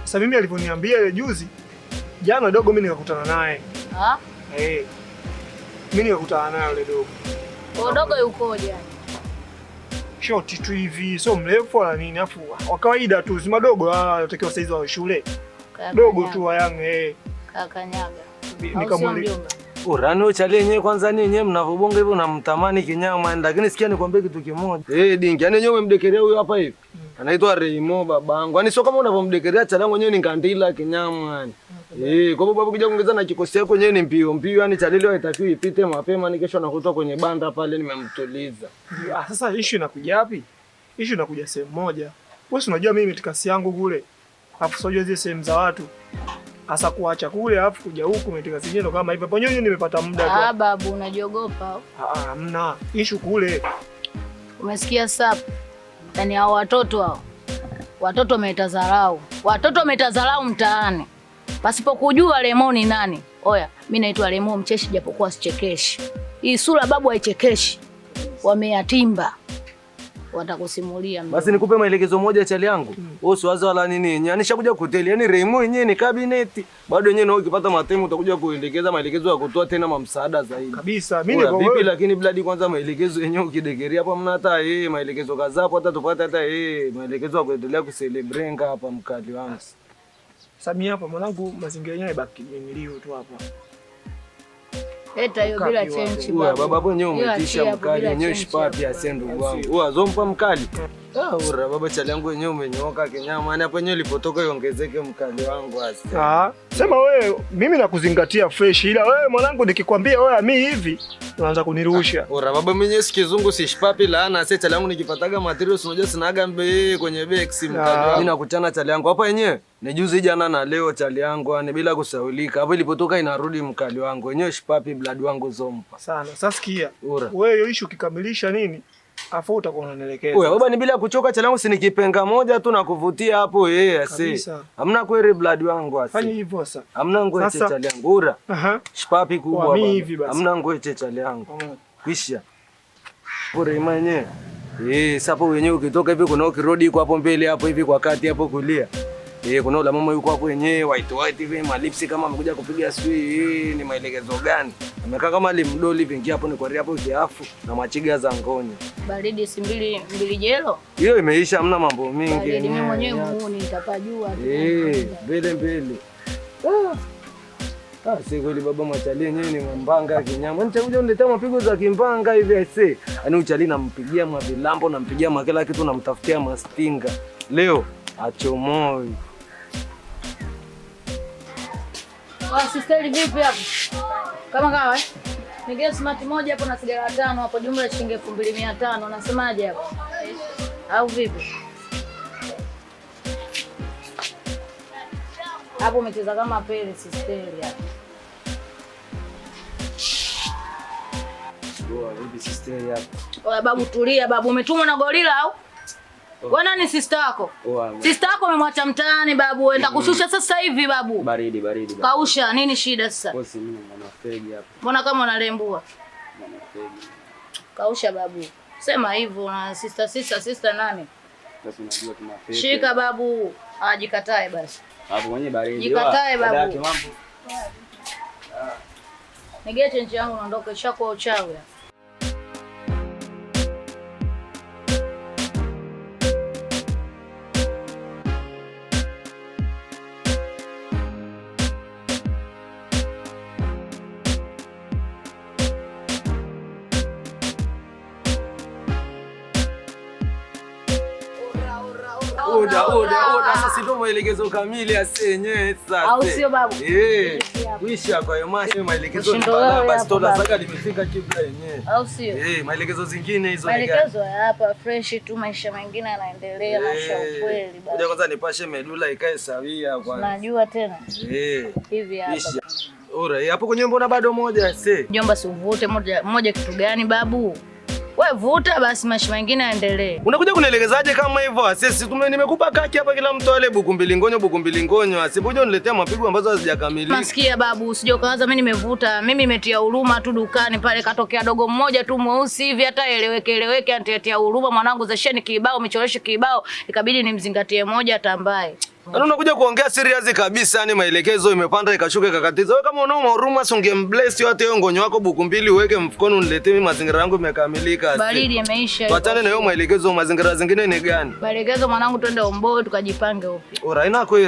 Sasa mimi alivyoniambia ile juzi jana dogo mimi nikakutana naye. Ah? Eh. Mimi nikakutana naye yule dogo. Kwa dogo yukoje? Shoti tu hivi, sio mrefu wala nini, afu wa kawaida tu, si madogo ah, anatakiwa saizi wa shule. Dogo tu wa yang eh. Kakanyaga. Nikamwambia Urani uchali yenyewe kwanza ni yenyewe mnavobonga hivyo namtamani kinyama, lakini sikia nikwambie kitu kimoja. Eh, dingi, yani yenyewe umemdekelea huyo hapa hivi. Anaitwa Reimo babangu. Yaani sio kama unavomdekelea chalangu yenyewe ni ngandila kinyama yani. Eh, kwa sababu kuja kuongeza na kikosi yako yenyewe ni mbio mbio, yani chalile haitakiwi ipite mapema, ni kesho anakutwa kwenye banda pale nimemtuliza. Ah, sasa issue inakuja wapi? Issue inakuja sehemu moja. Wewe si unajua mimi tikasi yangu kule. Alafu sio zile sehemu za watu. Asa kuacha kule alafu kuja huku umetika sijui ndo kama hivyo. Hapo nyonyo nimepata muda tu. Ah, babu unajiogopa. Ah, hamna. Issue kule. Umesikia sapu? Yaani hao watoto hao. Watoto wametazarau. Watoto wametazarau mtaani. Pasipokujua Lemo ni nani. Oya, mimi naitwa Lemo mcheshi japokuwa sichekeshi. Hii sura babu haichekeshi. Wameyatimba. Watakusimulia. Basi nikupe maelekezo moja chali yangu. Wewe usiwaze wala nini. Yaani nishakuja kuteli. Yaani Remo yenyewe ni kabineti. Bado yenyewe na ukipata matemu utakuja kuendekeza maelekezo ya kutoa tena mamsaada zaidi. Kabisa. Mimi niko vipi lakini bladi kwanza maelekezo yenyewe ukidegeria hapa mna hata yeye maelekezo kadhaa hapo hata tupate hata yeye maelekezo ya kuendelea kucelebrate hapa mkali wangu. Samia hapa mwanangu mazingira yenyewe yabaki kijengilio tu hapa. Leta hiyo bila chenchi baba. Baba hapo nyewe umetisha mkali nyewe shipapi ase ndugu wangu. Uwa zompa mkali. Ah, ura baba chali yangu yenyewe umenyooka kinyama. Yaani hapo yenyewe ilipotoka iongezeke mkali wangu ase. Ah, sema wewe mimi nakuzingatia fresh ila wewe mwanangu nikikwambia wewe mimi hivi unaanza kunirusha. Ura baba mimi yenyewe si kizungu si shipapi laana ase chali yangu nikipataga materials unajua sinaga mbe kwenye bex mkali wangu. Mimi nakuchana chali yangu hapa yenyewe. Ni juzi jana na leo chali yangu yani bila kusaulika. Hapo ilipotoka inarudi mkali wangu. Wenyewe shipapi blood wangu zompa. Sana. Sasa sikia. Wewe hiyo issue ukikamilisha nini? Afu utakuwa unanielekeza. Oya baba ni bila kuchoka chali yangu si nikipenga moja tu na kuvutia hapo yeye ase. Hamna kweli blood wangu ase. Fanya hivyo sasa. Hamna ngweche chali yangu. Ura. Aha. Shipapi kubwa baba. Hamna ngweche chali yangu. Kwisha. Bora imanye. Eh, sasa wenyewe ukitoka hivi kuna ukirudi iko hapo mbele hapo hivi kwa kati hapo kulia. Eh, kuna ule mama yuko hapo yenyewe white white hivi malipsi kama amekuja kupiga sui, ni maelekezo gani? Amekaa kama limdoli vingi hapo ni kwa hapo kiafu na machiga za ngonya. Baridi si mbili mbili jelo? Hiyo imeisha, hamna mambo mingi. Baridi mimi mwenyewe muuni nitapajua tu. Eh, mbele mbele. Ah, si kweli baba machali yenyewe ni mbanga kinyama. Nitakuja uniletea mapigo za kimbanga hivi aise. Yaani uchali nampigia mavilambo, nampigia makela kitu, namtafutia mastinga. Leo achomoi. Wa sister vipi hapo? Kama kawa eh? Nigea smart moja hapo na sigara 5 hapo jumla shilingi 2500. Unasemaje hapo? Au vipi? Hapo umecheza kama pele sister hapo. Poa, vipi sister hapo? Oya babu tulia babu, umetumwa na gorila au? Wewe nani sister yako? Sister yako umemwacha mtaani babu, enda kushusha sasa hivi babu. Baridi baridi. Kausha, nini shida sasa? Bosi mimi mwana fegi hapa. Mbona kama unalembua? Mwana fegi. Kausha babu. Sema hivyo na sister sister sister nani? Sasa unajua tuna fegi. Shika babu, ajikatae basi. Hapo mwenye baridi. Jikatae babu. Mambo. Nigee chenji yangu naondoka, ishakuwa uchawi. Oda, oda, oda. Sasa ndio maelekezo kamili asenye sasa. Au sio babu? Eh. Kuisha kwa hiyo mashi maelekezo ni bala basi tola saka limefika kibla yenyewe. Au sio? Eh, maelekezo zingine hizo ni gani? Maelekezo hapa fresh tu, maisha mengine yanaendelea, maisha ukweli babu. Ngoja kwanza nipashe medula ikae sawia kwanza. Unajua tena? Eh. Hivi hapa. Ora, hapo kwenye mbona bado moja se? Jomba si uvute moja moja kitu gani babu? Wewe vuta basi maisha mengine yaendelee. Unakuja kunielekezaje kama hivyo? Sisi nimekupa kaki hapa kila mtu ale buku mbili ngonyo buku mbili ngonyo. Asipuje uniletea mapigo ambazo hazijakamilika. Nasikia babu, usije ukaanza mimi nimevuta. Mimi nimetia huruma tu dukani pale katokea dogo mmoja tu mweusi hivi hata eleweke eleweke antiatia huruma mwanangu zesheni kibao michoreshe kibao ikabidi nimzingatie moja atambaye. Yaani unakuja kuongea serious kabisa, yani maelekezo imepanda ikashuka ikakatiza. Wewe kama unao huruma si ungembless hata hiyo ngonyo wako buku mbili uweke mfukoni uniletee mimi, mazingira yangu imekamilika. Baridi imeisha. Tuachane na hiyo maelekezo, mazingira zingine ni gani? Maelekezo mwanangu, twende Omboi tukajipange upya. Ora ina kweli.